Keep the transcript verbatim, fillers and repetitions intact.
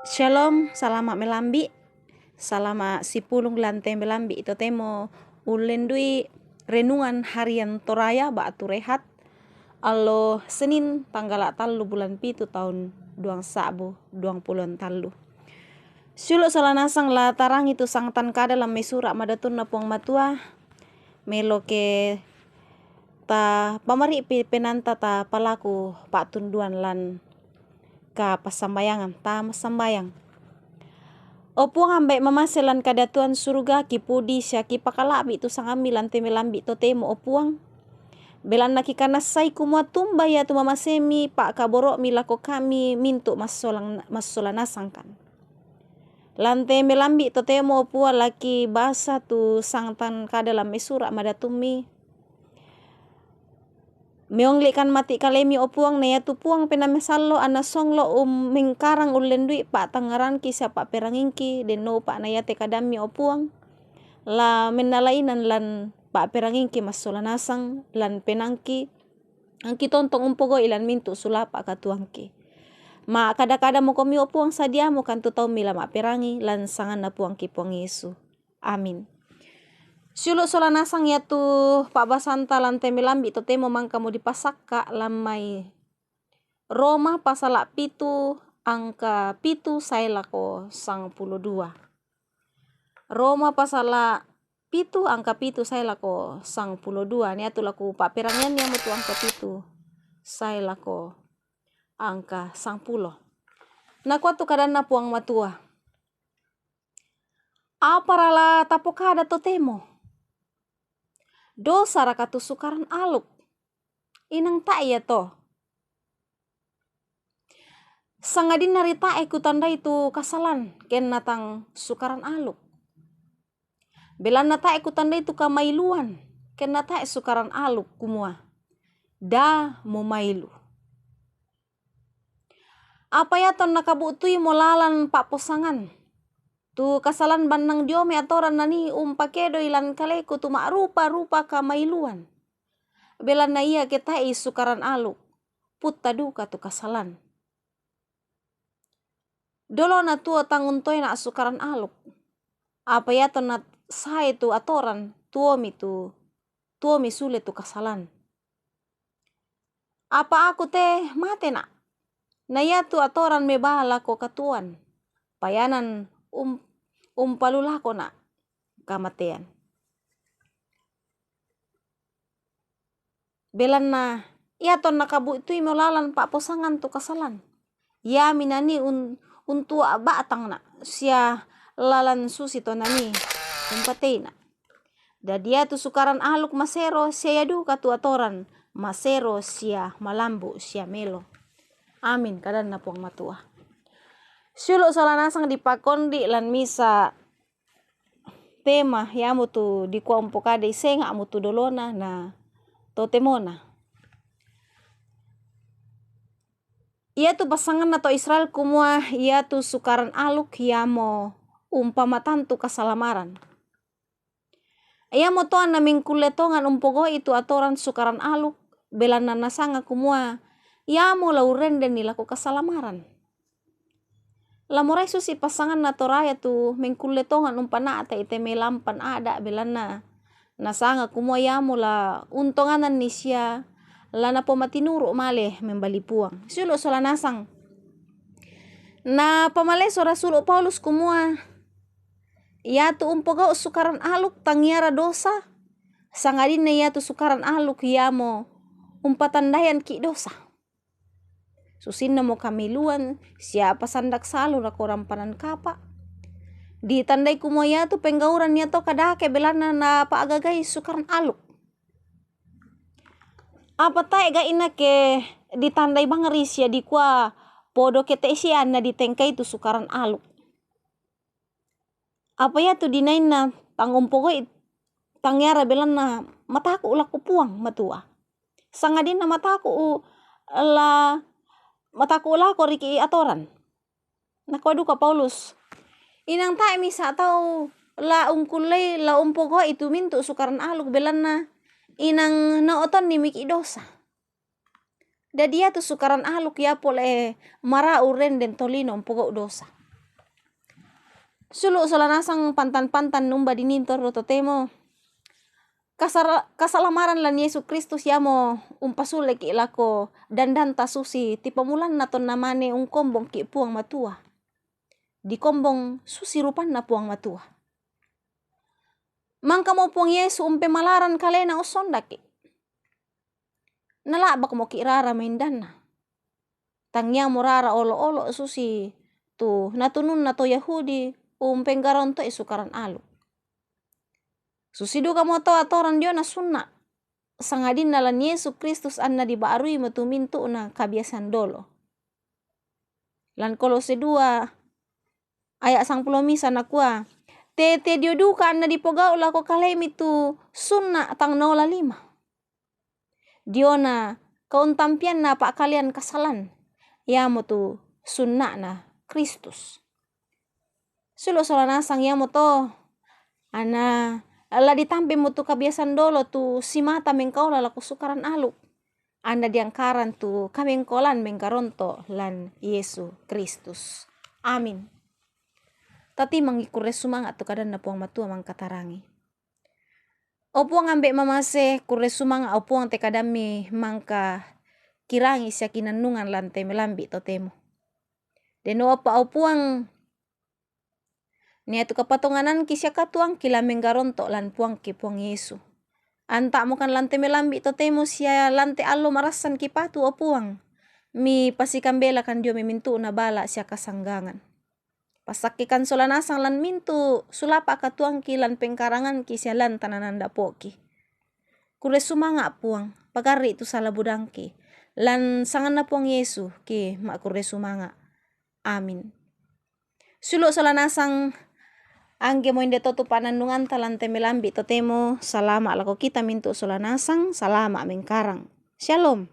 Shalom, salama' melambi', salama' sipulung lante melambi' totemo ullendui renungan harian Toraya ba'tu rehat, allo Senin, tanggala' tallu bulan pitu taun duang sa'bu duang pulo tallu. Siulu' sola nasang la tarangi tu sangtan kada lan mai sura' madatunna Puang Matua, melo ke ta pamari'pi penaanta ta palaku pa'tunduan lan kapassambayangan, ta massambayang. O Puang, Ambe' mamase lan kadatuan suruga, kipudi sia kipakala'bi' tu sangammi lante melambi' totemo, o Puang. Belanna kikanassai kumua tumba iatu mamasemmi pa'kaboro'mi lako kami mintu' massolang-, massola nasangkan. Lante melambi' totemo, o Puang, la kibasa tu sangtan kada lan mai sura' madatummi. Meongli'kan mati' kalemi, o Puang, na iatu Puang Penaa Masallo' anna songlo' ummengkarang ullendui pa'tangngarangki sia pa'perangingki, dennoupa' na iate kadammi, o Puang, la mennalainan lan pa'perangingki massola nasang, lan penaangki, angki tontong umpogau'i lan mintu' sulapa' katuoangki. Ma'kada-kadamokomi, o Puang, sadiamokan tu taummi la ma'perangi, lan sanganna Puangki Puang Yesu. Amin. Siulu' sola nasang iatu pa'basanta lante melambi' totemo mangkamo dipasakka' lan mai Roma pasala' pitu angka pitu sae lako sangpulo dua. Roma pasala' pitu angka pitu sae lako sangpulo dua. Niatu laku pa'perangian iamotu angka pitu sae lako angka sangpulo. Nakua tu kadanNa Puang Matua, Apara la tapokada totemo? Dosaraka tu sukaran aluk? Inang tae' ia to. Sangadinna ri tae' kutandai tu kasalan, kenna tang sukaran aluk. Belanna tae' kutandai tu kamailuan, kenna tae' sukaran aluk, kumua, da mumailu. Apa ia tonna kabu'tuimo lalan pa'posangan, tu kasalan bannang dio mai atoran nanii umpakedoi lan kaleku tu ma'rupa-rupa kamailuan. Belanna ia ke tae' sukaran aluk, putta duka tu kasalan. Dolona tuo tang untoena' sukaran aluk. Apa ia tonna sae tu atoran, tuomi tu, tuomi sule tu kasalan. Apa aku te matena', na iatu atoran mebaa lako katuoan, payanan um-, umpalulakona' kamatean. Belanna ia tonna kabu'tuimo lalan pa'posangan tu kasalan, iami nanii un-, untua' ba'tangna', sia lalan susi to nanii umpateina'. Dadi iatu sukaran aluk masero, sia ia duka tu atoran masero sia malambu' sia melo. Amin, kadanNa Puang Matua. Siulu' sola nasang dipakondi' lan misa' tema, iamotu dikua umpokadai senga'mu tu dolona na totemona. Iatu passanganna to Israel kumua iatu sukaran aluk iamo umpamatantu kasalamaran. Iamoto anna mengkulle tongan umpogau'i tu atoran sukaran aluk, belanna nasanga kumua iamo la urrendenni lako kasalamaran. La morai susi passanganna Toraya tu mengkulle tongan umpana'ta'i te mai lampan ada', belanna nasanga kumua iamo la untongananni sia la napomatinuru' male membali Puang. Siulu' sola nasang. Napamaleso rasulu' Paulus kumua, iatu umpogau' sukaran aluk tangiara dosa, sangadinna iatu sukaran aluk iamo umpatandayanki' dosa. Susinnamo kamiluan, sia pasandak salu lako rampanan kapa'. Ditandai kumua iatu penggauran iato kadake belanna napa'gagai sukaran aluk. Apa tae' ga'ina ke ditandai bangri sia dikua podo ke te'sianna ditengkai tu sukaran aluk. Apa iatu dinainna tang umpogau'i tangiara belanna mataku' lako Puang Matua. Sangadinna mataku' la, mataku' lako riki' atoran. Nakua duka Paulus, inang tae' misa' tau la ungkullei la umpogau'i tu mintu' sukaran aluk belanna inang nao'tonnimiki' dosa. Dadi iatu sukaran aluk ia pole mara'u renden tolino umpogau' dosa. Sulu' sola nasang pantan-pantan numba dinintor do totemo. Kasar-, kasalamaran lan Yesu Kristus iamo umpasuleki' lako dandanta susi tipomulanna tonna mane ungkombongki' Puang Matua. Dikombong susi rupanna Puang Matua. Mangkamo Puang Yesu umpemalaran kalena ussondaki'. Nala'bakmoki' rara maindanna. Tangiamo rara olo'-olo' susi tu natununna to Yahudi umpenggaronto'i Sukaran Aluk. Susi dukamoto atoran diona sunna', sangadinna lan Yesu Kristus anna diba'aruimo tu mintu'na kabiasan dolo. Lan Kolose dua aya' sangpulo misa nakua, tete dio duka anna dipogau' lako kalemi tu sunna' tang naola lima. Diona kauntampianna pa'kalean kasalan, iamotu sunna'na Kristus. Sulu' sola nasang iamoto, anna la ditampemo tu kabiasan dolo tu simata mengkaola lako Sukaran Aluk, anna diangkaran tu kamengkaolan menggaronto' lan Yesu Kristus. Amin. Tatimangi kurre sumanga' tu kadanna Puang Matua mangkatarangi. O Puang ambe' mamase, kurre sumanga' o Puang te kadammi mangka kirangi sia kinannungan lan te melambi' totemo. Denuopa o Puang, nia tu kapatongananki sia katuangki lan menggaronto' lan Puangki Puang Yesu. Anta'mokan lan te melambi' totemo sia lan te allo marassan kipatu o Puang, mipasikambelakan dio me mintu'na bala' sia kasanggangan. Pasakkekan sola nasang lan mintu' sulapa' katuangki lan pengkaranganki sia lan tananan dapo'ki. Kurre sumanga' Puang, pagarri' tu sala budangki. Lan sanganna Puang Yesu ki ma'kurre sumanga'. Amin. Sulu' sola nasang, anggemo inde to tu panannunganta lan te melambi' totemo, salama' lako kita mintu' sola nasang, salama' mengkarang. Shalom.